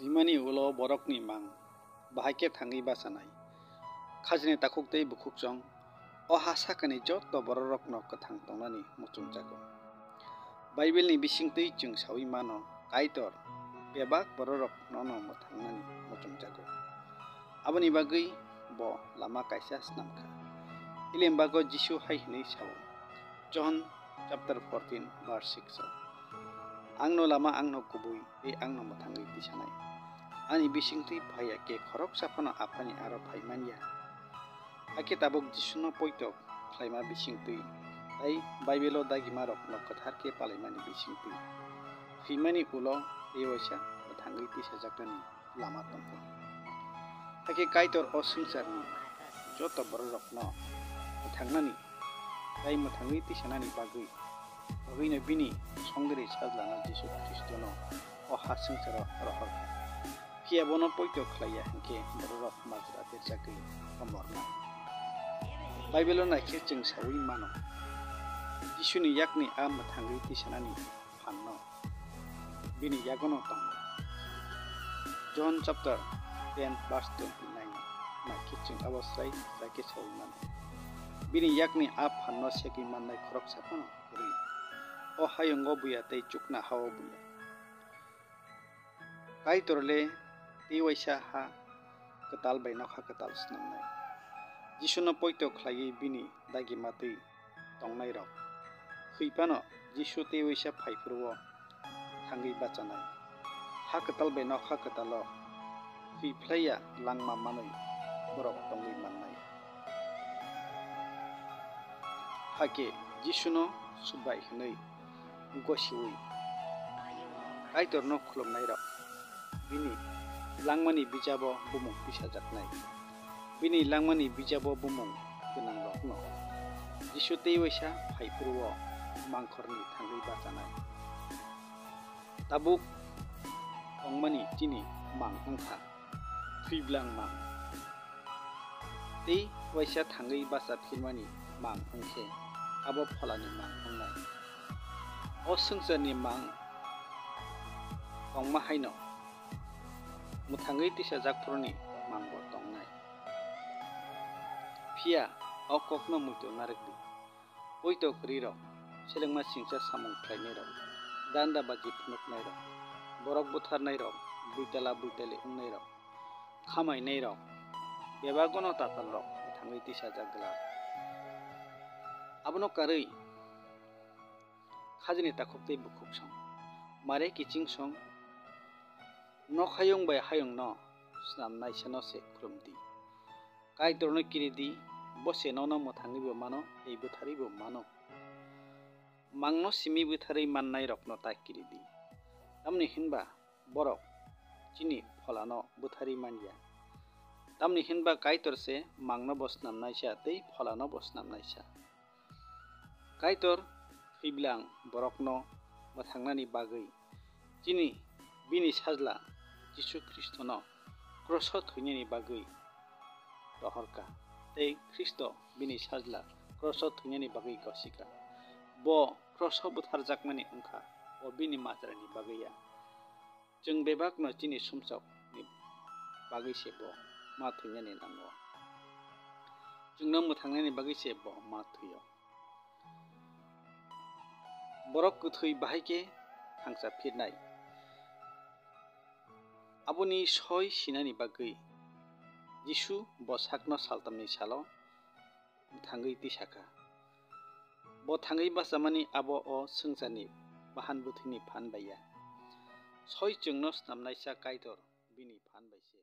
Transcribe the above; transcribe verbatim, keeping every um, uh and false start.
Himani ulo borokni mang bahai khe thangwi bachanai. Khajini takhuk tei bukhukchong o ha sakani joto bororokno kwthang tongnani muchungjago. Baibilni bisingtwi chwng saui mano, Kaitor bebak bororokno mwthangnani muchungjago. Aboni bagwi bo lama kaisa snam kha. Ilembago Jisu hai hwnwi sao, John chapter fourteen verse six o, "Angno lama, angno kubui tei angno mwthangwi tisanai. Ani bisingtwi phaiya khe khoroksa phano Aphani aro phai man ya." Hakhe tabuk Jisuno poito khlaima bisingtwi tei Baibelo dagimarokno kwthar khe palaimani bisingtwi thwimani ulo tei waisa mwthangwi tisajaknani lama tongo. Hakhe Kaitor o swngcharni joto bororokno mwthangnani tei mwthangwi tisanani bagwi, bagwino bini songdiri Sajlano Jisu Khristono o ha swngcharo rohor kha. Phiya bono poito khlaiya hinkhe bororok majra berjagwi tomornai. Baibelo naikhe chwng saui mano, Jisuni yakni a mwthangwi tisanani phanno bini yagono tongo. John chapter ten verse twenty nine naikhe chwng abo srai srai khe saui mano. Bini yakni a phanno segwi mannai khoroksa phano kwrwi. O hayungo buya tei chukna hao buya. Kaitor le tei waisa ha kwtal bai nokha kwtal snamnai. Jisuno poito khlaiwi bini dagima twi tongnairok. Thwi phano Jisu tei waisa phai phuru-o thangwi bachanai. Ha kwtal bai nokha kwtalo thwi phlaiya langma manwi borok tongwi mannai. Hakhe Jisuno Subai hwnwi gosiui Kaitorno khulumnairok bini langmani bijabo bumung tisajaknai. Bini langmani bijabo bumung gwnangrokno Jisu tei waisa phai phuru-o mangkhorni thangwi bachanai. Tabuk tongmani chini mang wngkha thwiblang mang. Tei waisa thangwi bacha phirmani mang wngkhe abo pholani mang wngnai. O swngcharni mang tongma haino mwthangwi tisajak phuruni mangbo tongnai. Phiya o kokno muitu narwkdi. Poito kwrwirok, selengma singcha samung khlainairok, danda baji phunuknairok, borok butharnairok, buitala buitali wngnairok, khamainairok, bebagono tatalrok mwthangwi tisajak glak. Abono karwi khajini takhuk tei bukhuk song, mare kiching song, nok hayung bai hayungno snamnaisano se khulumdi. Kaitorno kiridi, bo se nono mwthangwibo mano tei butharwibo mano. Mangno simi butharwi mannairokno ta kiridi. Tamni hinba borok chini pholano butharwi manya. Tamni hinba Kaitor se mangno bo snamnaisa tei pholano bo snamnaisa. Kaitor thwiblang borokno mwthangnani bagwi chini bini Sajla Jisu Khristono kroso thwinani bagwi rohorkha, tei Khristo bini Sajla kroso thwinani bagwi gosika. Bo kroso butharjakmani wngkha, bo bini majrani bagwi ya. Chwng bebakno chini sumsokni bagwi se bo ma thwinani nango. Chwngno mwthangnani bagwi se bo ma thwio. Borok kwthwi bahai khe thangcha phirnai. Aboni soi sinani bagwi Jisu bo sakno saltamni salo thangwi tisakha. Bo thangwi bachamani abo o swngcharni bahan bwthwini phan bai ya. Soi chwngno snamnaisa Kaitor bini phan bai se.